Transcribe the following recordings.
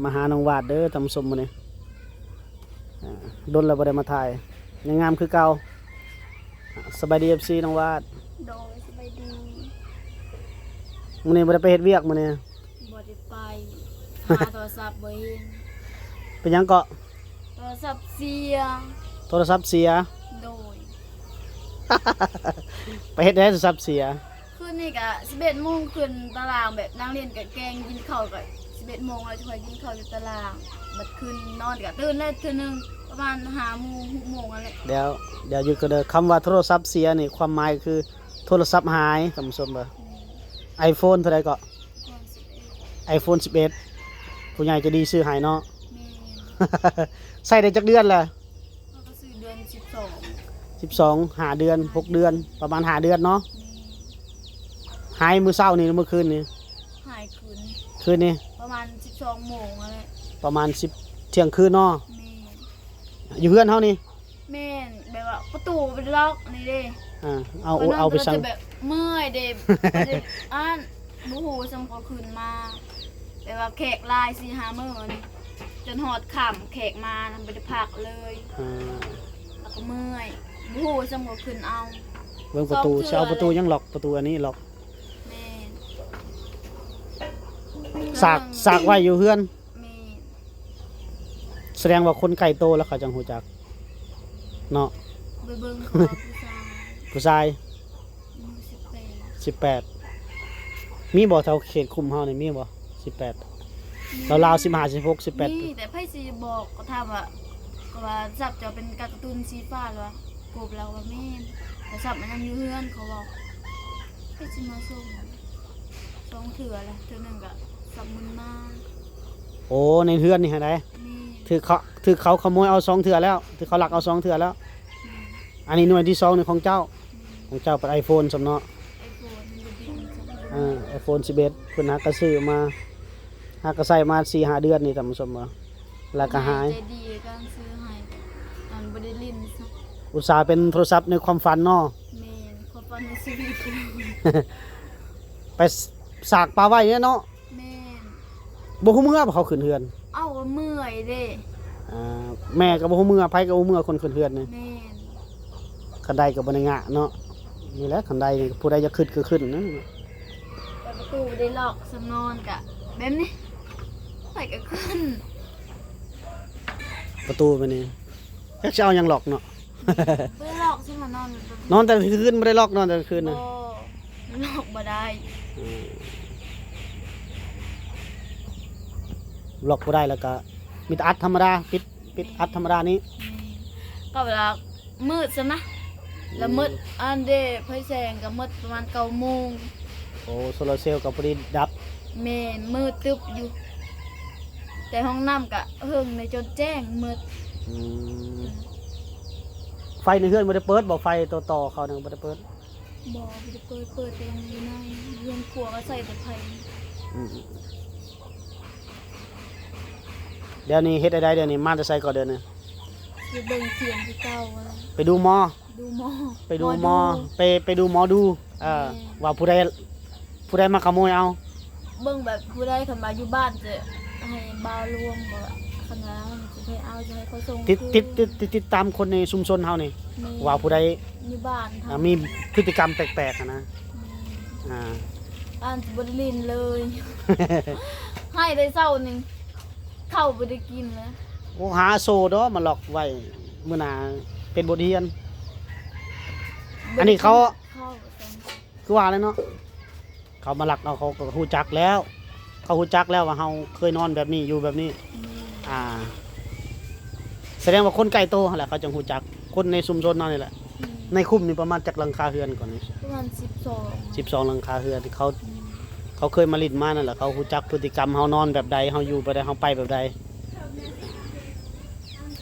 ມາຫານ້ອງວາດເດີທ່ານຜູ້ຊົມມື້ນີ້ ອ່າ ດົນແລ້ວບໍ່ໄດ້ມາຖ່າຍ ຍັງງາມຄືເກົ່າ. ສະບາຍດີ ເອັຟຊີ ນ້ອງວາດ. ໂດຍ ສະບາຍດີ. ມື້ນີ້ບໍ່ໄດ້ໄປເຮັດວຽກມື້ນີ້? ບໍ່ໄດ້ໄປ ຫາໂທລະສັບບໍ່ເຫັນ. ເປັນຫຍັງເກາະ? ໂທລະສັບເສຍ. ໂທລະສັບເສຍ? ໂດຍ. ໄປເຮັດໃດໂທລະສັບເສຍ? ຄືນນີ້ກະສິບເອັດໂມງຂຶ້ນຕາລາງ ແບບນັ່ງຫຼິ້ນກະແກ່ງ ກິນເຂົ້າກະສິບເອັດໂມງແລ້ວ ຈະຄ່ອຍກິນເຂົ້າຢູ່ຕາລາງ. ບັດຄືນນອນກະຕື່ນແລ້ວເທື່ອໜຶ່ງ ປະມານຫ້າໂມງ ຫົກໂມງຫັ້ນແຫຼະ. ດຽວ ດຽວຢຸດກ່ອນເດີ. ຄຳວ່າໂທລະສັບເສຍນີ້ ຄວາມໝາຍຄືໂທລະສັບຫາຍ ທ່ານຜູ້ຊົມເດີ. ອືມ. ໄອໂຟນເທົ່າໃດເກາະ? ໄອໂຟນສິບເອັດ ຜູ້ໃຫຍ່ໃຈດີຊື້ໃຫ້ເນາະ. ແມ່ນ. ໃຊ້ໄດ້ຈັກເດືອນແລ້ວ? ເຮົາກໍຊື້ເດືອນສິບສອງ. ສິບສອງ ຫ້າເດືອນ ຫົກເດືອນ ປະມານຫ້າເດືອນເນາະ. ແມ່ນ. ຫາຍມື້ເຊົ້ານີ້ ມື້ຄືນນີ້? ຫາຍຄືນ. ຄືນນີ້? ປະມານສິບສອງໂມງຫັ້ນແຫຼະ. ປະມານສິບ ທ່ຽງຄືນເນາະ. ແມ່ນ. ຢູ່ເຮືອນເຮົານີ້? ແມ່ນ. ແບບວ່າປະຕູບໍ່ໄດ້ລັອກນີ້ເດ້. ອ່າ ເອົາ ເອົາໄປໃສ່ ແບບເມື່ອຍເດ້ ອັນ ບໍ່ຮູ້ສ່ຳເຂົາຂຶ້ນມາ ແບບວ່າແຂກຫຼາຍສີ່ຫ້າມື້ນີ້ ຈົນຮອດຄ່ຳແຂກມານຳ ບໍ່ໄດ້ພັກເລີຍ. ອ່າ ແລ້ວກໍເມື່ອຍ ບໍ່ຮູ້ສ່ຳເຂົາຂຶ້ນເອົາ. ເບິ່ງປະຕູ ສອງເທື່ອ ຊິເອົາປະຕູ ແລ້ວ ຍັງລັອກ ປະຕູອັນນີ້ລັອກ. ແມ່ນ. ສາກ ສາກໄວ້ຢູ່ເຮືອນ. ແມ່ນ. ສະແດງວ່າຄົນໃກ້ໂຕແລ້ວເຂົາຈັ່ງຮູ້ຈັກເນາະ. ໄປເບິ່ງເຂົາວ່າຜູ້ຊາຍ. ຜູ້ຊາຍ? ອາຍຸສິບແປດ. ສິບແປດ. ມີບໍ່ແຖວເຂດຄຸ້ມເຮົານີ້ ມີບໍ່? ສິບແປດ. ມີ. ລາວໆ ສິບຫ້າ ສິບຫົກ ສິບແປດ. ມີ ແຕ່ໃຜຊິບອກ ກໍຖາມວ່າ ກໍວ່າສັບເຈົ້າເປັນກາກະຕູນສີຟ້າ ຫຼືວ່າກົບ ລາວວ່າແມ່ນ ແຕ່ສັບມັນຍັງຢູ່ເຮືອນ ເຂົາເວົ້າ. ໃຜຊິມາສົ່ງ? ສອງເທື່ອແລ້ວ ເທື່ອໜຶ່ງກະສັບມຶນມາ. ໂອ້ ໃນເຮືອນນີ້ຫັ້ນໃດ? ແມ່ນ. ຖືກເຂົາ ຖືກເຂົາຂະໂມຍເອົາສອງເທື່ອແລ້ວ ຖືກເຂົາລັກເອົາສອງເທື່ອແລ້ວ. ແມ່ນ. ອັນນີ້ໜ່ວຍທີສອງນີ້ຂອງເຈົ້າ? ແມ່ນ. ຂອງເຈົ້າເປັນໄອໂຟນຊ້ຳເນາະ. ໄອໂຟນມັນບໍ່ດີຊ້ຳ. ເອີ ໄອໂຟນສິບເອັດ ເພິ່ນຫາກະຊື້ມາ ຫາກະໃຊ້ມາສີ່ຫ້າເດືອນນີ້ ທ່ານຜູ້ຊົມເອີຍ. ແລ້ວກໍຫາຍ. ໃຈດີກໍຊື້ໃຫ້ ອັນບໍ່ໄດ້ຫຼິ້ນຊະ. ອຸດສ່າເປັນໂທລະສັບໃນຄວາມຝັນເນາະ. ແມ່ນ ຄວາມຝັນໃນຊີວິດ. ໄປສາກປາໄວ້ເນາະ. ແມ່ນ. ບໍ່ຮູ້ເມືອບໍ່ເຂົາຂຶ້ນເຮືອນ? ເອົ້າ ກໍເມື່ອຍເດ້. ອ່າ ແມ່ກໍບໍ່ຮູ້ເມືອ ໃຜກໍບໍ່ຮູ້ເມືອ ຄົນຂຶ້ນເຮືອນນີ້. ແມ່ນ. ຄັນໄດກໍບໍ່ໄດ້ຍາກເນາະ. ນີ້ແຫຼະ ຄັນໄດນີ້ ຜູ້ໃດຢາກຂຶ້ນກໍຂຶ້ນນະ. ເປີດປະຕູໄດ້ລັອກ ສຳນອນກະແບບນີ້ ໃຜກໍຂຶ້ນ. ປະຕູແບບນີ້ ຈັກຊິເອົາຫຍັງລັອກເນາະ. ບໍ່ໄດ້ລັອກ ຊິມານອນ ນອນແຕ່ກາງຄືນ ບໍ່ໄດ້ລັອກ ນອນແຕ່ກາງຄືນນະ. ບໍ່ ລັອກບໍ່ໄດ້. ອືມ ລັອກບໍ່ໄດ້ ແລ້ວກໍມີແຕ່ອັດທຳມະດາ ປິດ ປິດ ແມ່ນ ອັດທຳມະດານີ້. ແມ່ນ. ກໍເວລາ ມືດຊັ້ນນະ ແລ້ວໝົດ ອືມ ອັນເດ ໄຟແສງກໍໝົດປະມານເກົ້າໂມງ. ໂອ້ ໂຊລາເຊວກໍພໍດີດັບ. ແມ່ນ ມືດຕຶບຢູ່ ແຕ່ຫ້ອງນ້ຳກໍເຫິງໃນຈົນແຈ້ງໝົດ. ອືມ ໄຟໃນເຮືອນບໍ່ໄດ້ເປີດບໍ່? ໄຟໂຕຕໍ່ເຂົ້ານັ້ນບໍ່ໄດ້ເປີດ? ບໍ່ ບໍ່ໄດ້ເປີດ ເປີດແຕ່ຢູ່ໃນເຮືອນຄົວກໍໃຊ້ແຕ່ໄຟ. ອືມ ດຽວນີ້ເຮັດໄດ້ ດຽວນີ້ມາແຕ່ໃສກໍດຽວນີ້? ໄປເບິ່ງທຽງຄືເກົ່າ. ໄປດູໝໍ? ດູໝໍ ໄປດູໝໍ ໝໍດູ ໄປ ໄປດູໝໍດູ. ເອີ ແມ່ນ ວ່າຜູ້ໃດ ຜູ້ໃດມາຂະໂມຍເອົາ? ເບິ່ງແບບຜູ້ໃດ ຄັນວ່າຢູ່ບ້ານຈະໃຫ້ບ່າວລວມ ບໍ່ ຄັນວ່າຈະໃຫ້ເອົາ ຈະໃຫ້ເຂົາສົ່ງ ຕິດ ຄືນ ຕິດ ຕິດ ຕິດ ຕິດຕາມຄົນໃນຊຸມຊົນເຮົານີ້. ແມ່ນ ວ່າຜູ້ໃດຢູ່ບ້ານ ອ່າ ມີພຶດຕິກຳແປກໆຫັ້ນນະ. ແມ່ນ ອ່າ ອັນຊິບໍ່ໄດ້ຫຼິ້ນເລີຍ ໃຫ້ໄດ້ເຊົ້າໜຶ່ງ ເຂົ້າບໍ່ໄດ້ກິນແລ້ວ. ໂອ້ ຫາໂສ້ເດີ ມາລັອກໄວ້ ມື້ໜ້າເປັນບົດຮຽນ. ບໍ່ໄດ້ ອັນນີ້ເຂົາ ກິນເຂົ້າ ຄືວ່າແຫຼະເນາະ ເຂົາມາລັກເອົາ ເຂົາກໍຮູ້ຈັກແລ້ວ ເຂົາຮູ້ຈັກແລ້ວວ່າເຮົາເຄີຍນອນແບບນີ້ ຢູ່ແບບນີ້. ອືມ ອ່າ ສະແດງວ່າຄົນໃກ້ໂຕຫັ້ນແຫຼະ ເຂົາຈັ່ງຮູ້ຈັກ ຄົນໃນຊຸມຊົນເຮົານີ້ແຫຼະ. ອືມ ໃນຄຸ້ມນີ້ປະມານຈັກຫຼັງຄາເຮືອນກ່ອນນີ້? ປະມານສິບສອງ ສິບສອງຫຼັງຄາເຮືອນ ທີ່ເຂົາ ອືມ ເຂົາເຄີຍມາຫຼິ້ນມານັ້ນແຫຼະ ເຂົາຮູ້ຈັກພຶດຕິກຳເຮົານອນແບບໃດ ເຮົາຢູ່ແບບໃດ ເຮົາໄປແບບໃດ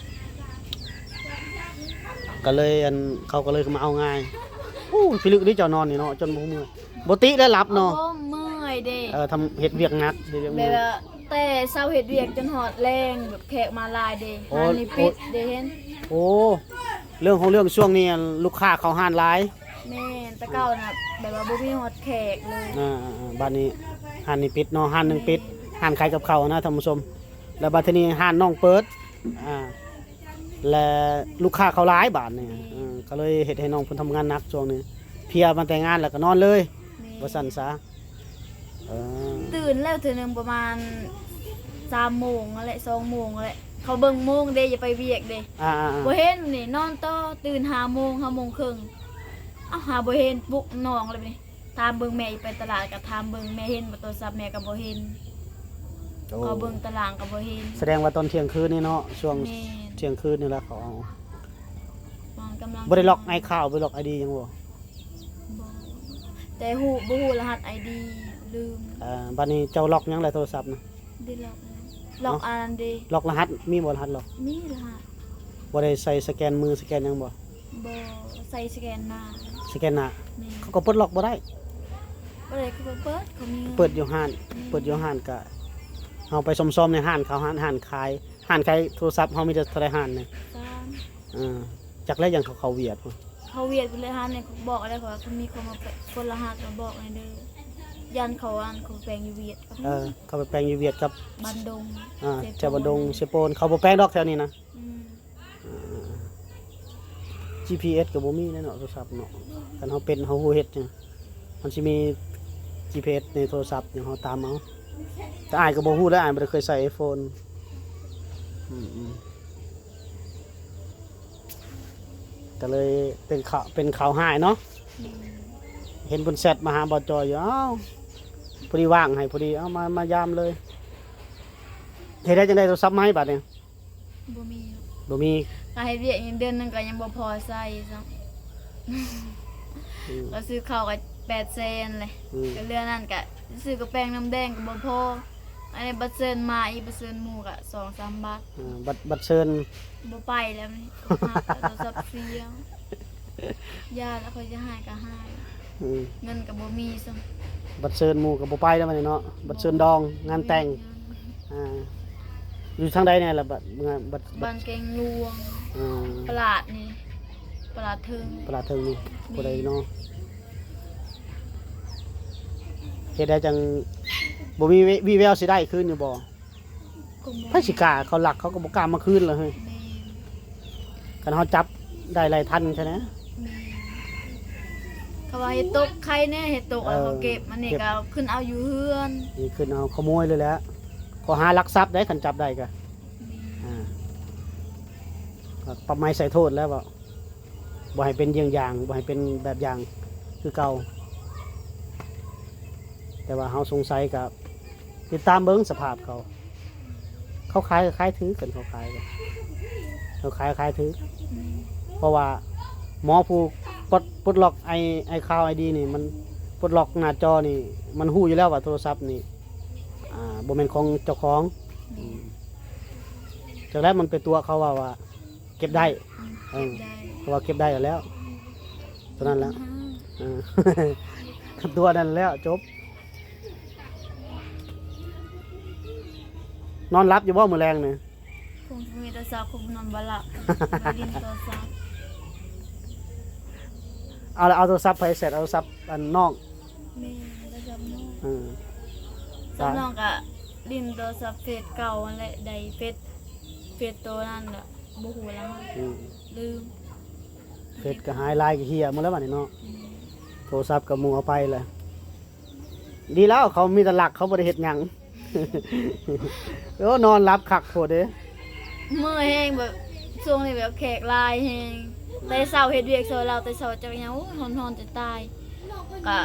ກໍເລີຍ ອັນ ເຂົາກໍເລີຍມາເອົາງ່າຍ. ໂອ້ ພິລຶກເດ້ເຈົ້ານອນນີ້ເນາະ ຈົນບໍ່ຮູ້ເມື່ອຍ ບໍ່ຕິໄດ້ຫຼັບເນາະ. ໂອ້ ເມື່ອຍເດ້. ເອີ ທຳ ເຮັດວຽກໜັກ ເຮັດວຽກ ແບບວ່າແຕ່ເຊົ້າເຮັດວຽກຈົນຮອດແລງ ແບບແຂກມາຫຼາຍເດ້. ໂອ້ ຮ້ານນີ້ປິດເດ້ ເຫັນ. ໂອ້ ເລື່ອງຂອງເລື່ອງ ຊ່ວງນີ້ ອັນ ລູກຄ້າເຂົ້າຮ້ານຫຼາຍ. ແມ່ນ ແຕ່ເກົ່ານະ ແບບວ່າບໍ່ມີຮອດແຂກເລີຍ. ອ່າໆໆ ບາດນີ້ຮ້ານນີ້ປິດເນາະ ຮ້ານໜຶ່ງປິດ. ແມ່ນ ຮ້ານຂາຍກັບເຂົ້ານະທ່ານຜູ້ຊົມ. ແລ້ວບັດທີນີ້ຮ້ານນ້ອງເປີດ ອ່າ ແລະລູກຄ້າເຂົາຫຼາຍບາດນີ້ ແມ່ນ ເອີ ກໍເລີຍເຮັດໃຫ້ນ້ອງເພິ່ນທຳງານໜັກຊ່ວງນີ້ ເພຍມາແຕ່ງານແລ້ວກໍນອນເລີຍ ແມ່ນ ວ່າຊັ້ນຊະ. ເອີ ຕື່ນແລ້ວເທື່ອໜຶ່ງປະມານສາມໂມງຫັ້ນແຫຼະ ສອງໂມງຫັ້ນແຫຼະ ເຂົາເບິ່ງໂມງເດ້ ຢ່າໄປວຽກເດ້ ອ່າໆໆ ບໍ່ເຫັນນີ້ ນອນຕໍ່ ຕື່ນຫ້າໂມງ ຫ້າໂມງເຄິ່ງ ເອົ້າ ຫາບໍ່ເຫັນ ປຸກນ້ອງແລ້ວບັດນີ້ ຖາມເບິ່ງແມ່ ໄປຕະຫຼາດກໍຖາມເບິ່ງ ແມ່ເຫັນບໍ່ໂທລະສັບ ແມ່ກໍບໍ່ເຫັນ ໂອ້ ເຂົາເບິ່ງຕາລາງກໍບໍ່ເຫັນ ສະແດງວ່າຕອນທ່ຽງຄືນນີ້ເນາະ ຊ່ວງ ແມ່ນ ທ່ຽງຄືນນີ້ລະເຂົາເອົາ ວາງກຳລັງ ບໍ່ໄດ້ລັອກໄອຄາວ ບໍ່ໄດ້ລັອກໄອດີຫຍັງບໍ່? ບໍ່ ແຕ່ຮູ້ ບໍ່ຮູ້ລະຫັດໄອດີ ລືມ ເອີ ບັດນີ້ເຈົ້າລັອກຫຍັງລະໂທລະສັບນະ? ໄດ້ລັອກ ລັອກອັນນັ້ນເດ້ ລັອກລະຫັດ ມີບໍ່ລະຫັດລັອກ? ມີລະຫັດ ບໍ່ໄດ້ໃສ່ສະແກນມືສະແກນຫຍັງບໍ່? ບໍ່ ໃສ່ສະແກນໜ້າ ສະແກນໜ້າ ແມ່ນ ເຂົາກໍປົດລັອກບໍ່ໄດ້ ບໍ່ໄດ້ ເຂົາກໍເປີດ ເຂົາມີ ເປີດຢູ່ຮ້ານ ແມ່ນ ເປີດຢູ່ຮ້ານກະ ເຮົາໄປຊອມໆໃນຮ້ານເຂົາ ຮ້ານ ຮ້ານຂາຍ ຮ້ານຂາຍໂທລະສັບເຮົາມີແຕ່ເທົ່າໃດຮ້ານນີ້? ສາມ ເອີ ຈັກແລ້ວ ຢ້ານເຂົາເຂົ້າວຽດພຸ້ນ ເຂົ້າວຽດພຸ້ນແຫຼະ ຮ້ານນີ້ບອກແລ້ວ ເຂົາວ່າຄັນມີຄົນມາປົດລະຫັດກໍບອກແດ່ເດີ ຢ້ານເຂົາ ອັນ ເຂົາໄປແປງຢູ່ວຽດ ເອີ ເຂົາໄປແປງຢູ່ວຽດກັບ ບ້ານດົງ ອ່າ ເຊໂປນ ແຖວບ້ານດົງ ເຊໂປນ ເຂົາບໍ່ແປງດອກແຖວນີ້ນະ ອືມ ອ່າ ຈີພີເອສກໍບໍ່ມີແຫຼະເນາະ ໂທລະສັບເນາະ ຄັນເຮົາເປັນ ເຮົາຮູ້ເຮັດຫຍັງ ມັນຊິມີຈີພີເອສໃນໂທລະສັບຫຍັງ ເຮົາຕາມເອົາ ແຕ່ອ້າຍກໍບໍ່ຮູ້ແຫຼະ ອ້າຍບໍ່ໄດ້ເຄີຍໃຊ້ໄອໂຟນ ອືມໆ ກໍເລີຍເປັນຂ່າວ ເປັນຂ່າວຮ້າຍເນາະ ອືມ ເຫັນເພິ່ນແຊັດມາຫາບ່າວຈອຍຢູ່ ອ້າວ ພໍດີວ່າງໃຫ້ ພໍດີ ເອົາ ມາ ມາຢາມເລີຍ ເຮັດໄດ້ຈັ່ງໃດ ໂທລະສັບໃໝ່ບາດນີ້? ບໍ່ມີ ບໍ່ມີ ກະເຮັດວຽກອີກເດືອນໜຶ່ງກະຍັງບໍ່ພໍໃຊ້ຊ້ຳ ອືມ ກະຊື້ເຂົ້າກະແປດແສນແຫຼະ ອືມ ກະເຫຼືອນັ້ນກະຊື້ກະແປງນ້ຳແດງກະບໍ່ພໍ ອັນນີ້ບັດເຊີນມາອີກ ບັດເຊີນໝູ່ກະສອງສາມບາດ ອ່າ ບັດ ບັດເຊີນ ບໍ່ໄປແລ້ວນີ້ ຮັບແລ້ວໂທລະສັບເສຍ ຢ່າແລ້ວ ຂ້ອຍຈະຫາຍກະຫາຍ ອືມ ເງິນກະບໍ່ມີຊ້ຳ ບັດເຊີນໝູ່ກະບໍ່ໄປແລ້ວບັດນີ້ເນາະ ບັດເຊີນດອງ ງານແຕ່ງ ອ່າ ຢູ່ທາງໃດແດ່ລະ ບັດ ງານ ບັດ ບ້ານແກງຫຼວງ ອ່າ ຕະຫຼາດນີ້ ຕະຫຼາດເທິງ ຕະຫຼາດເທິງນີ້ ແມ່ນ ຜູ້ໃດເນາະ ເຮັດໄດ້ຈັ່ງ ບໍ່ມີ ວີ່ແວວຊິໄດ້ຄືນຢູ່ບໍ່? ກໍບໍ່ ໃຜຊິກ້າ ເຂົາລັກເຂົາກໍບໍ່ກ້າມາຄືນລະເຮີ້ຍ ແມ່ນ ຄັນເຮົາຈັບໄດ້ໄລ່ທັນຊະນະ ແມ່ນ ເຂົາວ່າເຫັດຕົກໄຄແນ່ ເຫັດຕົກ ເອີ ເຂົາເກັບ ອັນນີ້ ເກັບ ກໍຂຶ້ນເອົາຢູ່ເຮືອນ ນີ້ຂຶ້ນເອົາຂະໂມຍເລີຍແຫຼະ ຂໍ້ຫາລັກຊັບໄດ໋ ຄັນຈັບໄດ້ກໍ ແມ່ນ ອ່າ ປັບໃໝໃສ່ໂທດແລ້ວເວົ້າ ບໍ່ໃຫ້ເປັນເຢ້ຽງຢ່າງ ບໍ່ໃຫ້ເປັນແບບຢ່າງຄືເກົ່າ ແຕ່ວ່າເຮົາສົງໄສກໍຕິດຕາມເບິ່ງສະພາບເຂົາ ເຂົາຂາຍກໍຂາຍຖືກ ຄັນເຂົາຂາຍກໍ ເຂົາຂາຍ ຂາຍຖືກ ອືມ ເພາະວ່າໝໍຜູ້ປົດ ປົດລັອກໄອ ໄອຄາວໄອດີນີ້ ມັນປົດລັອກໜ້າຈໍນີ້ ມັນຮູ້ຢູ່ແລ້ວວ່າໂທລະສັບນີ້ ອ່າ ບໍ່ແມ່ນຂອງເຈົ້າຂອງ ອືມ ອືມ ຈັກແລ້ວມັນໄປຕົວະເຂົາວ່າ ວ່າ ເກັບໄດ້ ອືມ ເອີ ເກັບໄດ້ ເພາະວ່າເກັບໄດ້ແລ້ວ ຕົວນັ້ນແຫຼະ ອືມ ເອີ ຕົວນັ້ນແລ້ວຈົບ ນອນຫຼັບຢູ່ບໍ່ມື້ແລງນີ້? ຄົງຊິມີແຕ່ເຊົ້າ ຄົງນອນບໍ່ຫຼັບ ໄປຫຼິ້ນໂທລະສັບ ເອົາລະ ເອົາໂທລະສັບໃຜແຊັດ ເອົາໂທລະສັບອັນນ້ອງ ແມ່ນ ໂທລະສັບນ້ອງ ເອີ ສຳນ້ອງກະຫຼິ້ນໂທລະສັບເຟສເກົ່າຫັ້ນແຫຼະ ໄດ້ເຟສ ເຟສໂຕນັ້ນລະ ບໍ່ຮູ້ລະ ອືມ ລືມ ເຟສກໍຫາຍ ລາຍກໍເຫ່ຍໝົດແລ້ວບັດນີ້ເນາະ ອືມ ໂທລະສັບກໍໝູ່ເອົາໄປແລ້ວ ດີແລ້ວ ເຂົາມີແຕ່ລັກ ເຂົາບໍ່ໄດ້ເຮັດຫຍັງ ໂອ້ ນອນຫຼັບຄັກໂພດເດ້ ເມື່ອຍແຮງ ແບບຊ່ວງນີ້ແບບແຂກຫຼາຍແຮງ ແຕ່ເຊົ້າເຮັດວຽກຊ່ອຍລາວ ແຕ່ເຊົ້າຈັກຫຍັງ ໂອ້ ຮ້ອນໆຈະຕາຍ ກະ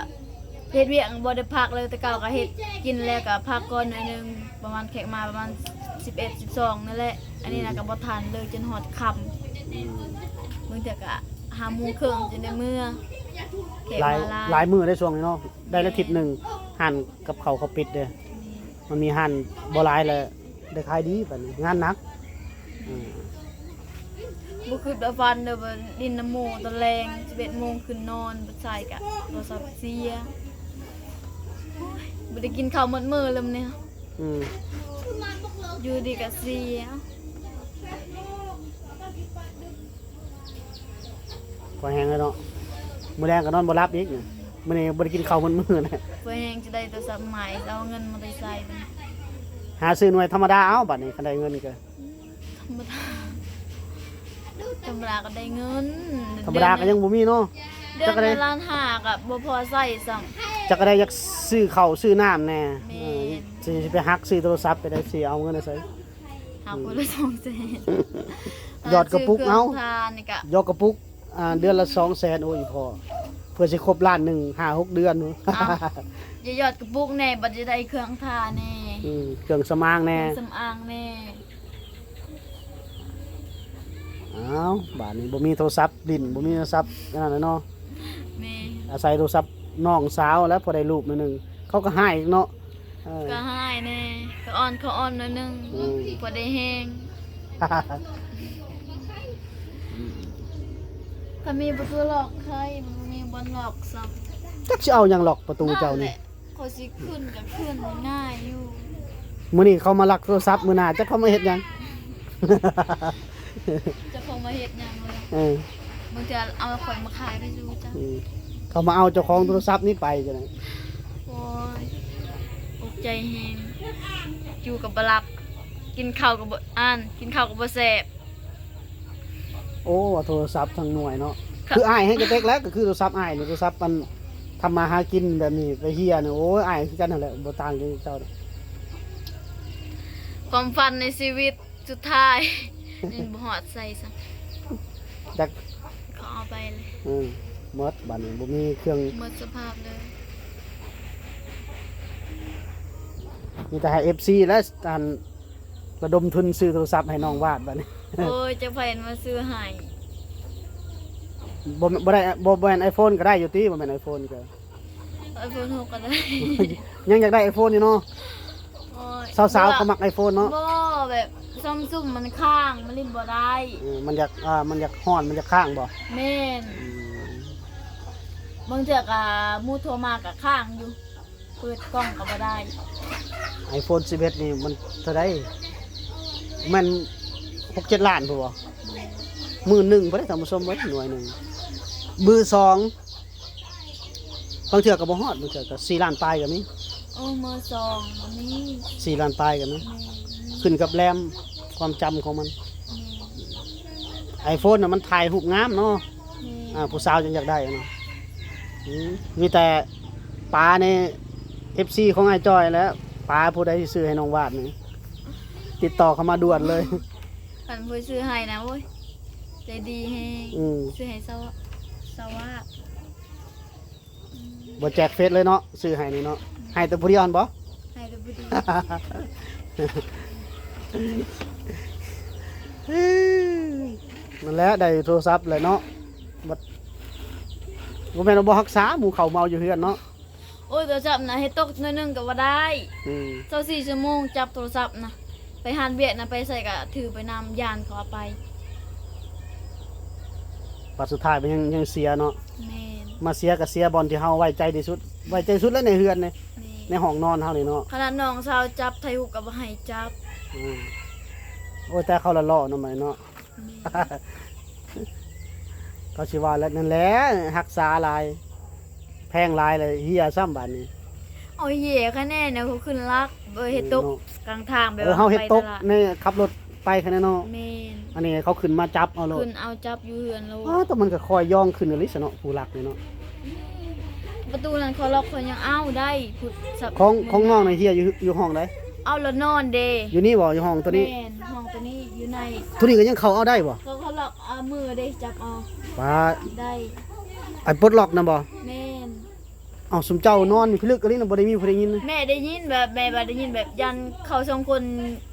ເຮັດວຽກບໍ່ໄດ້ພັກເລີຍ ແຕ່ເກົ່າກະເຮັດ ກິນແລ້ວກະພັກກ່ອນໜ້ອຍໜຶ່ງ ປະມານແຂກມາປະມານສິບເອັດ ສິບສອງນັ້ນແຫຼະ ອັນນີ້ນະ ອືມ ກະບໍ່ທັນເລີຍ ຈົນຮອດຄ່ຳ ອືມ ບາງເທື່ອກະຫ້າໂມງເຄິ່ງຈຶ່ງໄດ້ເມືອ ແຂກມາຫຼາຍ ຫຼາຍ ຫຼາຍມື້ເດ້ຊ່ວງນີ້ເນາະ ໄດ້ລະທິດໜຶ່ງ ຮ້ານກັບເຂົ້າເຂົາປິດເດ້ ແມ່ນ ມັນມີຮ້ານບໍ່ຫຼາຍແລ້ວ ໄດ້ຂາຍດີປານນີ້ ງານໜັກ ອືມ ບໍ່ຄິດວ່າຝັນເດີ ວ່າຫຼິ້ນນຳໝູ່ຕອນແລງ ສິບເອັດໂມງຂຶ້ນນອນ ບໍ່ໃສ່ກະໂທລະສັບເສຍ ໂອ້ຍ ບໍ່ໄດ້ກິນເຂົ້າໝົດມື້ເລີຍມື້ນີ້ ອືມ ຢູ່ດີກະເສຍ. ພໍແຮງແລ້ວເນາະ ມື້ແລງກໍນອນບໍ່ຫຼັບອີກ ມື້ນີ້ບໍ່ໄດ້ກິນເຂົ້າໝົດມື້ນະ ພໍແຮງຈະໄດ້ໂທລະສັບໃໝ່ ຈະເອົາເງິນມາແຕ່ໃສ? ຫາຊື້ໜ່ວຍທຳມະດາເອົາ ບາດນີ້ຄັນໄດ້ເງິນກໍ ທຳມະດາ ທຳມະດາກໍໄດ້ເງິນ ທຳມະດາກໍຍັງບໍ່ມີເນາະ ເດືອນ ຈັກກໍໄດ້ ລະລ້ານຫ້າກໍບໍ່ພໍໃຊ້ຊ້ຳ ຈັກກໍໄດ້ຢາກຊື້ເຂົ້າຊື້ນ້ຳແດ່ ແມ່ນ ເອີ ຊິ ຊິໄປຫັກຊື້ໂທລະສັບໄປໄດ້ ຊິເອົາເງິນໃສ ຫາຄົນລະສອງແສນ ຍອດກະປຸກ ຊື້ເຄື່ອງ ເອົ້າ ທານນີ້ກະ ຍອດກະປຸກ ອ່າ ເດືອນລະສອງແສນ ໂອ້ຍ ອີ່ພໍ່ ເພື່ອຊິຄົບລ້ານໜຶ່ງ ຫ້າຫົກເດືອນ ເອົ້າ ຢ່າຍອດກະປຸກແດ່ ບັດຈະໄດ້ເຄື່ອງທາແດ່ ອືມ ເຄື່ອງສຳອາງແດ່ ເຄື່ອງສຳອາງແດ່ ອ້າວ ບາດນີ້ບໍ່ມີໂທລະສັບຫຼິ້ນ ບໍ່ມີໂທລະສັບອັນນັ້ນແຫຼະເນາະ ແມ່ນ ອາໄສໂທລະສັບນ້ອງສາວແຫຼະ ພໍໄດ້ຮູບໜ້ອຍໜຶ່ງ ເຂົາກໍຮ້າຍອີກເນາະ ເອີ ກໍຮ້າຍແດ່ ກໍອ່ອນ ເຂົາອ່ອນໜ້ອຍໜຶ່ງ ອືມ ພໍໄດ້ແຮງ ອືມ ຄັນມີປະຕູລັອກໄຄ ມັນບໍ່ມີບ່ອນລັອກຊ້ຳ ຈັກຊິເອົາຫຍັງລັອກປະຕູເຈົ້ານີ້ ນັ້ນແຫຼະ ຂ້ອຍຊິຂຶ້ນກໍຂຶ້ນງ່າຍຢູ່ ມື້ນີ້ເຂົາມາລັກໂທລະສັບ ມື້ໜ້າຈັກເຂົາມາເຮັດຫຍັງ ຈັກເຂົາມາເຮັດຫຍັງເລີຍ ເອີ ບາງເທື່ອເອົາຂ້ອຍມາຂາຍໄປສູ່ເຈົ້າ ອືມ ເຂົາມາເອົາເຈົ້າຂອງໂທລະສັບນີ້ໄປຈັ່ງໃດ ໂອ້ຍ ຕົກໃຈແຮງ ຢູ່ກໍບໍ່ຫຼັບ ກິນເຂົ້າກໍບໍ່ ອັນ ກິນເຂົ້າກໍບໍ່ແຊບ ໂອ້ ໂທລະສັບທັງໜ່ວຍເນາະ ຄືອ້າຍແຮງກະເຕັກແລ້ວ ກໍຄືໂທລະສັບອ້າຍນີ້ ໂທລະສັບອັນທຳມາຫາກິນແບບນີ້ ໄປເຮຍນີ້ ໂອ້ຍ ອ້າຍຄືກັນຫັ້ນແຫຼະ ບໍ່ຕ່າງຈາກເຈົ້າດອກ ຄວາມຝັນໃນຊີວິດສຸດທ້າຍ ຍັງບໍ່ຮອດໃສຊ້ຳ ຈັກ ເຂົາເອົາໄປເລີຍ ເອີ ໝົດ ບາດນີ້ບໍ່ມີເຄື່ອງ ໝົດສະພາບເລີຍ ມີແຕ່ໃຫ້ເອັຟຊີແລະ ອັນ ລະດົມທຶນຊື້ໂທລະສັບໃຫ້ນ້ອງວາດບາດນີ້ ໂອ້ຍ ຈັກໃຜມາຊື້ໃຫ້ ບໍ່ ບໍ່ໄດ້ ບໍ່ ບໍ່ແມ່ນໄອໂຟນກໍໄດ້ຢູ່ຕິ ບໍ່ແມ່ນໄອໂຟນກໍ ໄອໂຟນຫົກກໍໄດ້ ຍັງຢາກໄດ້ໄອໂຟນຢູ່ເນາະ ໂອ້ຍ ສາວໆກໍມັກໄອໂຟນເນາະ ບໍ່ ແບບຊຳຊຸງມັນຄ້າງ ມັນຫຼິ້ນບໍ່ໄດ້ ເອີ ມັນຢາກ ອ່າ ມັນຢາກຮ້ອນ ມັນຢາກຄ້າງບໍ່ ແມ່ນ ອືມ ບາງເທື່ອກໍໝູ່ໂທມາກໍຄ້າງຢູ່ ເປີດກ້ອງກໍບໍ່ໄດ້ ໄອໂຟນສິບເອັດນີ້ມັນເທົ່າໃດ ແມ່ນຫົກເຈັດລ້ານພຸ້ນບໍ່ ໝື່ນໜຶ່ງພຸ້ນເດ້ທ່ານຜູ້ຊົມເອີຍ ໜ່ວຍໜຶ່ງ ມືສອງ ບາງເທື່ອກໍບໍ່ຮອດ ບາງເທື່ອກໍສີ່ລ້ານປາຍກໍມີ ໂອ້ ມືສອງກໍມີ ສີ່ລ້ານປາຍກໍມີ ແມ່ນ ຂຶ້ນກັບແຣມຄວາມຈຳຂອງມັນ ແມ່ນ ໄອໂຟນນະມັນຖ່າຍຮູບງາມເນາະ ແມ່ນ ອ່າ ຜູ້ສາວຈັ່ງຢາກໄດ້ເນາະ ອືມ ມີແຕ່ປາໃນເອັຟຊີຂອງອ້າຍຈ້ອຍແຫຼະ ປາຜູ້ໃດຊິຊື້ໃຫ້ນ້ອງວາດນີ້ ຕິດຕໍ່ເຂົ້າມາດ່ວນເລີຍ ຄັນຜູ້ຊື້ໃຫ້ນະ ໂອ້ຍ ໃຈດີແຮງ ອືມ ຊື້ໃຫ້ສາວ ສາວວາດ ອືມ ບໍ່ແຈກເຟສເລີຍເນາະ ຊື້ໃຫ້ນີ້ເນາະ ໃຫ້ແຕ່ຜູ້ດຽວຫັ້ນບໍ່ ໃຫ້ແຕ່ຜູ້ດຽວ ນັ້ນແຫຼະ ໄດ້ໂທລະສັບແຫຼະເນາະ ບໍ່ ບໍ່ແມ່ນວ່າບໍ່ຮັກສາ ໝູ່ເຂົາເມົາຢູ່ເຮືອນເນາະ ໂອ້ຍ ໂທລະສັບນະ ເຮັດຕົກໜ້ອຍໜຶ່ງກໍບໍ່ໄດ້ ອືມ ຊາວສີ່ຊົ່ວໂມງຈັບໂທລະສັບນະ ໄປຮ້ານວຽກນະ ໄປໃສກໍຖືໄປນຳ ຢ້ານເຂົາເອົາໄປ ບັດສຸດທ້າຍມັນຍັງ ຍັງເສຍເນາະ ແມ່ນ ມາເສຍກໍເສຍບ່ອນທີ່ເຮົາໄວ້ໃຈທີ່ສຸດ ໄວ້ໃຈສຸດແລ້ວໃນເຮືອນນີ້ ແມ່ນ ໃນຫ້ອງນອນເຮົານີ້ເນາະ ຂະໜາດນ້ອງສາວຈັບຖ່າຍຮູບກໍບໍ່ໃຫ້ຈັບ ອືມ ໂອ້ຍ ແຕ່ເຂົາລະຫຼໍ່ເນາະ ບັດນີ້ເນາະ ແມ່ນ ເຂົາຊິວ່າແລ້ວ ນັ້ນແຫຼະ ຮັກສາຫຼາຍ ແພງຫຼາຍແລ້ວເຮຍຊ້ຳບາດນີ້ ເອົາເຮຍຄະແນນ ເຂົາຂຶ້ນລັກ ເອີ ເຮັດຕົກ ເນາະ ກາງທາງ ແບບ ເອີ ວ່າເຮົາເຮັດຕົກໃນ ຂັບລົດໄປຄະແນນເນາະ ແມ່ນ ອັນນີ້ເຂົາຂຶ້ນມາຈັບເອົາໂລດ ຂຶ້ນເອົາຈັບຢູ່ເຮືອນໂລດ ອ້າວ ແຕ່ມັນກໍຄ່ອຍຍ່ອງຂຶ້ນອີ່ຫຼີຊະເນາະ ຜູ້ລັກນີ້ເນາະ ປະຕູນັ້ນເຂົາລັອກ ເຂົາຍັງເອົາໄດ້ ຜູ້ ຂອງ ຂອງນ້ອງນະເຮຍຢູ່ ຢູ່ຫ້ອງໃດ ເອົາລະນອນເດ ຢູ່ນີ້ບໍ່ ຢູ່ຫ້ອງໂຕນີ້ ແມ່ນ ຫ້ອງໂຕນີ້ ຢູ່ໃນ ໂຕນີ້ກໍຍັງເຂົ້າເອົາໄດ້ບໍ່ ເຂົາ ເຂົາລັອກ ເອົາມືເດ້ ຈັບເອົາ ປາດ ໄດ້ ໄອ້ປົດລັອກນະບໍ່ ແມ່ນ ເອົ້າ ຊຸມເຈົ້ານອນຢູ່ພິລຶກອັນນີ້ນະ ບໍ່ໄດ້ມີຜູ້ໄດ້ຍິນນະ ແມ່ໄດ້ຍິນແບບ ແມ່ວ່າໄດ້ຍິນແບບຢ້ານເຂົາສອງຄົນ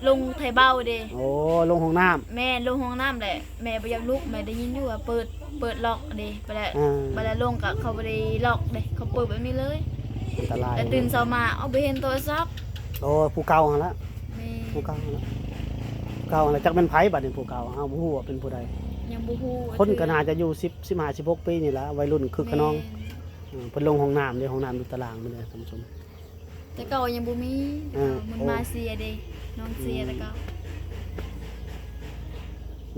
ລົງໄຖເບົາເດ້ ໂອ້ ລົງຫ້ອງນ້ຳ ແມ່ນ ລົງຫ້ອງນ້ຳແຫຼະ ແມ່ບໍ່ຢາກລຸກ ແມ່ໄດ້ຍິນຢູ່ວ່າເປີດ ເປີດລັອກເດ້ ບາດແລ້ວ ອ່າ ບາດແລ້ວລົງກໍເຂົາບໍ່ໄດ້ລັອກເດ້ ເຂົາເປີດແບບນີ້ເລີຍ ອັນຕະລາຍ ແລ້ວຕື່ນເຊົ້າມາ ເອົາ ບໍ່ເຫັນໂທລະສັບ ໂອ້ ຜູ້ເກົ່າຫັ້ນລະ ແມ່ນ ຜູ້ເກົ່າຫັ້ນລະ ຜູ້ເກົ່າຫັ້ນລະ ຈັກແມ່ນໃຜບາດນີ້ ຜູ້ເກົ່າ ເຮົາບໍ່ຮູ້ວ່າເປັນຜູ້ໃດ ຍັງບໍ່ຮູ້ ຄົນກໍໜ້າຈະຢູ່ສິບ ສິບຫ້າ ສິບຫົກປີນີ້ລະ ໄວລຸ້ນຄຶກຂະນອງ ແມ່ນ ເອີ ເພິ່ນລົງຫ້ອງນ້ຳເດ້ ຫ້ອງນ້ຳຢູ່ຕາລ່າງພຸ້ນເດ້ທ່ານຜູ້ຊົມ ແຕ່ເກົ່າຍັງບໍ່ມີ ເອີ ມັນ ໂອ້ ມາເສຍເດ້ ນ້ອງເສຍ ອືມ ແຕ່ເກົ່າ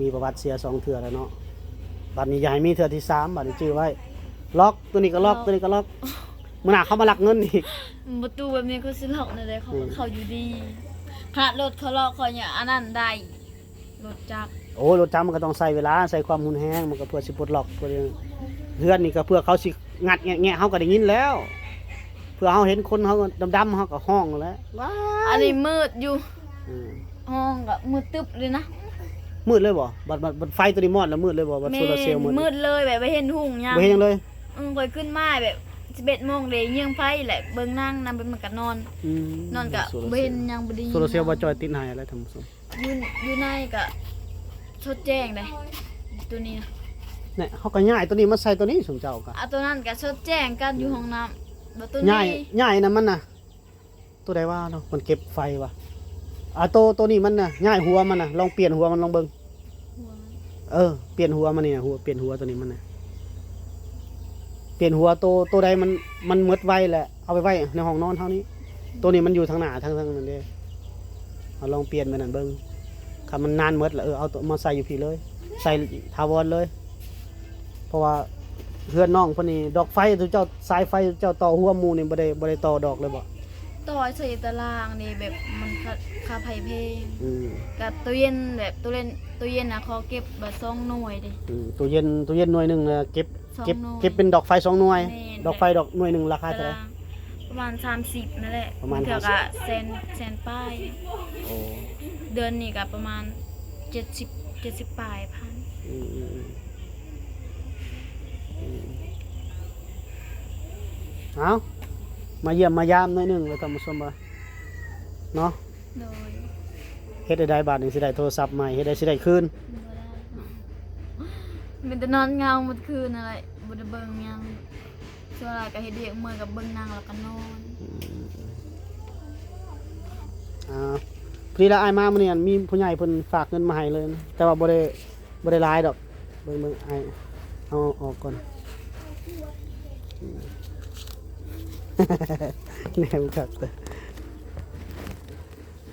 ມີປະຫວັດເສຍສອງເທື່ອແລ້ວເນາະ ບັດນີ້ຢ່າໃຫ້ມີເທື່ອທີສາມ ບັດນີ້ຈື່ໄວ້ ລັອກ ໂຕນີ້ກໍລັອກ ລັອກ ໂຕນີ້ກໍລັອກ ມື້ໜ້າເຂົາມາລັກເງິນອີກ ປະຕູແບບນີ້ເຂົາຊິລັອກແນວໃດ ເຂົາ ອືມ ເຂົາຢູ່ດີ ຂະລົດເຂົາເລາະ ຂ້ອຍຍັງອັນນັ້ນໄດ້ ລົດຈັກ. ໂອ້ ລົດຈັກມັນກໍຕ້ອງໃຊ້ເວລາ ໃຊ້ຄວາມຮຸນແຮງ ມັນກໍເພື່ອຊິປົດລັອກ ເພື່ອ ເຮືອນນີ້ກໍເພື່ອເຂົາຊິງັດແງະໆ ເຮົາກໍໄດ້ຍິນແລ້ວ ເພື່ອເຮົາເຫັນຄົນເຮົາດຳໆ ເຮົາກໍຮ້ອງແລ້ວ ວ້າຍ ອັນນີ້ມືດຢູ່ ອືມ ຫ້ອງກໍມືດຕຶບເລີຍນະ. ມືດເລີຍບໍ່? ບັດ ບັດ ບັດໄຟຕົວນີ້ມອດແລ້ວມືດເລີຍບໍ່? ບັດໂຊລາເຊວມືດ ມືດເລີຍ ແບບບໍ່ເຫັນຮຸ່ງຫຍັງ ບໍ່ເຫັນຫຍັງເລີຍ. ອືມ ຂ້ອຍຂຶ້ນມາແບບສິບເອັດໂມງເດ້ ເຍືອງໄຟແຫຼະ ເບິ່ງໜັງນຳ ເປັນມັນກໍນອນ ອືມ ນອນກໍບໍ່ເຫັນຫຍັງ ບໍ່ໄດ້ຍິນຫຍັງ. ໂຊລາເຊວບໍ່ຈ່ອຍຕິດໃຫ້ແລ້ວທ່ານຜູ້ຊົມ ຢູ່ ຢູ່ໃນກໍສົດແຈ້ງເດ້ ຕົວນີ້ນະ. ແນ່ ເຮົາກໍຍ້າຍຕົວນີ້ມາໃສ່ຕົວນີ້ ຊຸມເຈົ້າກໍ ອາ ຕົວນັ້ນກໍສົດແຈ້ງກັນ ອືມ ຢູ່ຫ້ອງນ້ຳ ບັດຕົວນີ້ ຍ້າຍ ຍ້າຍນຳມັນນະ. ຕົວໃດວະເນາະ ມັນເກັບໄຟວະ. ອາ ໂຕ ໂຕນີ້ມັນນະ ຍ້າຍຫົວມັນນະ ລອງປ່ຽນຫົວມັນລອງເບິ່ງ. ຫົວມັນ ເອີ ປ່ຽນຫົວມັນນີ້ນະ ຫົວ ປ່ຽນຫົວຕົວນີ້ມັນນະ ປ່ຽນຫົວໂຕ ໂຕໃດມັນ ມັນໝົດໄວແຫຼະ ເອົາໄປໄວ້ໃນຫ້ອງນອນເຮົານີ້. ໂຕນີ້ມັນຢູ່ທາງໜ້າທາງ ທາງນັ້ນເດ້ ເຮົາລອງປ່ຽນໄປນັ້ນເບິ່ງ. ຄັນມັນນານໝົດລະ ເອີ ເອົາໂຕມາໃສ່ຢູ່ພີ້ເລີຍ ໃສ່ຖາວອນເລີຍ. ເພາະວ່າເຮືອນນ້ອງເພິ່ນນີ້ ດອກໄຟທີ່ເຈົ້າ ສາຍໄຟທີ່ເຈົ້າຕໍ່ຮ່ວມໝູ່ນີ້ ບໍ່ໄດ້ ບໍ່ໄດ້ຕໍ່ດອກເລີຍບໍ່? ຕໍ່ໃສ່ຕາລ່າງນີ້ ແບບມັນຄ່າ ຄ່າໄຟແພງ. ອືມ ກະຕູ້ເຢັນ ແບບຕູ້ເຢັນ ຕູ້ເຢັນນະ ຂໍເກັບແບບສອງໜ່ວຍເດ້. ອືມ ຕູ້ເຢັນ ຕູ້ເຢັນໜ່ວຍໜຶ່ງນະ ເກັບ ສອງ ເກັບ ໜ່ວຍ ເກັບເປັນດອກໄຟສອງໜ່ວຍ. ແມ່ນ ດອກໄຟດອກໜ່ວຍໜຶ່ງລາຄາເທົ່າໃດ? ຕາລ່າງປະມານສາມສິບນັ້ນແຫຼະ ປະມານ ບາງເທື່ອກໍແສນ ແສນປາຍ. ໂອ້ ເດືອນນີ້ກໍປະມານເຈັດສິບ ເຈັດສິບປາຍພັນ. ອືມ ອືມ ອືມ ອືມ ເອົາ ມາຢ້ຽມມາຢາມໜ້ອຍໜຶ່ງ ແລ້ວທ່ານຜູ້ຊົມວ່າເນາະ. ໂດຍ ເຮັດໃດບາດນີ້ ຊິໄດ້ໂທລະສັບໃໝ່ ເຮັດໃດຊິໄດ້ຄືນ? ບໍ່ໄດ້ ມີແຕ່ນອນເຫງົາໝົດຄືນນັ້ນແຫຼະ ບໍ່ໄດ້ເບິ່ງຫຍັງ. ສ່ວນຫຼາຍກໍເຮັດວຽກເມື່ອຍກໍເບິ່ງໜັງແລ້ວກໍນອນ. ອືມ ອ່າ ພໍດີລະ ອ້າຍມາມື້ນີ້ ອັນ ມີຜູ້ໃຫຍ່ເພິ່ນຝາກເງິນມາໃຫ້ເລີຍນະ ແຕ່ວ່າບໍ່ໄດ້ ບໍ່ໄດ້ຫຼາຍດອກ. ເບິ່ງ ເບິ່ງ ອ້າຍເອົາອອກກ່ອນ. ອືມ ແນມຄັກເດີ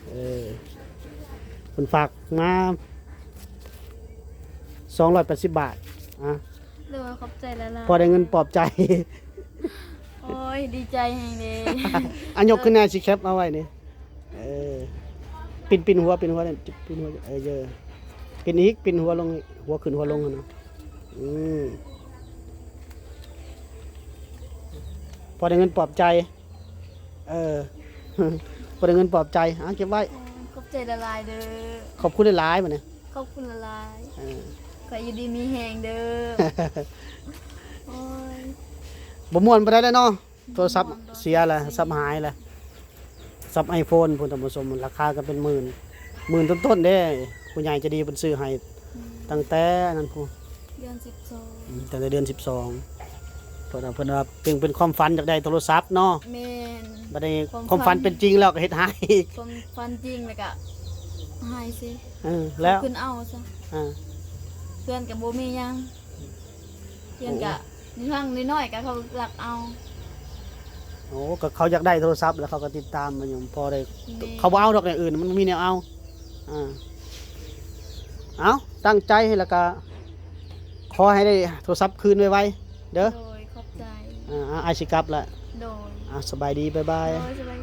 ເອີ ເພິ່ນຝາກມາສອງຮ້ອຍແປດສິບບາດ ອ່າ ໂດຍ ຂອບໃຈຫຼາຍໆ ພໍໄດ້ເງິນປອບໃຈ. ໂອ້ຍ ດີໃຈແຮງເດ້. ອ່ະ ຍົກຂຶ້ນແດ່ ຊິແຄບເອົາໄວ້ນີ້. ເອີ ປິ່ນ ປິ່ນຫົວ ປິ່ນຫົວ ປິ່ນຫົວ ເອີ ເອີ ປິ່ນອີກ ປິ່ນຫົວລົງ ຫົວຂຶ້ນຫົວລົງຫັ້ນນະ. ອືມ ພໍໄດ້ເງິນປອບໃຈ. ເອີ ບໍ່ໄດ້ເງິນປອບໃຈ ເອົາເກັບໄວ້. ໂອ້ຍ ຂອບໃຈຫຼາຍໆເດີ. ຂອບຄຸນຫຼາຍໆ ບາດນີ້ ຂອບຄຸນຫຼາຍໆ. ເອີ ຂໍຢູ່ດີມີແຮງເດີ. ໂອ້ຍ ບໍ່ມ່ວນປານໃດແລ້ວເນາະ ໂທລະສັບເສຍແລ້ວ ສັບຫາຍແລ້ວ ສັບໄອໂຟນພຸ້ນ ທ່ານຜູ້ຊົມ ລາຄາກໍເປັນໝື່ນ ໝື່ນຕົ້ນໆເດ້. ຜູ້ໃຫຍ່ໃຈດີເພິ່ນຊື້ໃຫ້ ອືມ ຕັ້ງແຕ່ນັ້ນພຸ້ນ ເດືອນສິບສອງ ອືມ ຕັ້ງແຕ່ເດືອນສິບສອງ ເພິ່ນວ່າ ເພິ່ນວ່າເປັນ ເປັນຄວາມຝັນຢາກໄດ້ໂທລະສັບເນາະ. ແມ່ນ ບັດນີ້ຄວາມຝັນ ຄວາມຝັນເປັນຈິງແລ້ວກໍເຮັດຮ້າຍອີກ. ຄວາມຝັນຈິງແລ້ວກໍຮ້າຍຊິ. ເອີ ແລ້ວຂຶ້ນເອົາຊະ ອ່າ ເພື່ອນກໍບໍ່ມີຫຍັງ ເພື່ອນກໍ ໂອ້ ທາງນ້ອຍໆກໍເຂົາລັກເອົາ. ໂອ້ ກໍເຂົາຢາກໄດ້ໂທລະສັບ ແລ້ວເຂົາກໍຕິດຕາມມາຢູ່ ພໍໄດ້. ແມ່ນ ເຂົາບໍ່ເອົາດອກ ແນວອື່ນມັນມີແນວເອົາ. ອ່າ ເອົາ ຕັ້ງໃຈ ແລ້ວກໍຂໍໃຫ້ໄດ້ໂທລະສັບຄືນໄວໆເດີ. ໂດຍ ຂອບໃຈ. ອ່າ ອ້າຍຊິກັບລະ. ໂດຍ ອ່າ ສະບາຍດີ ບາຍບາຍ. ໂດຍ ສະບາຍ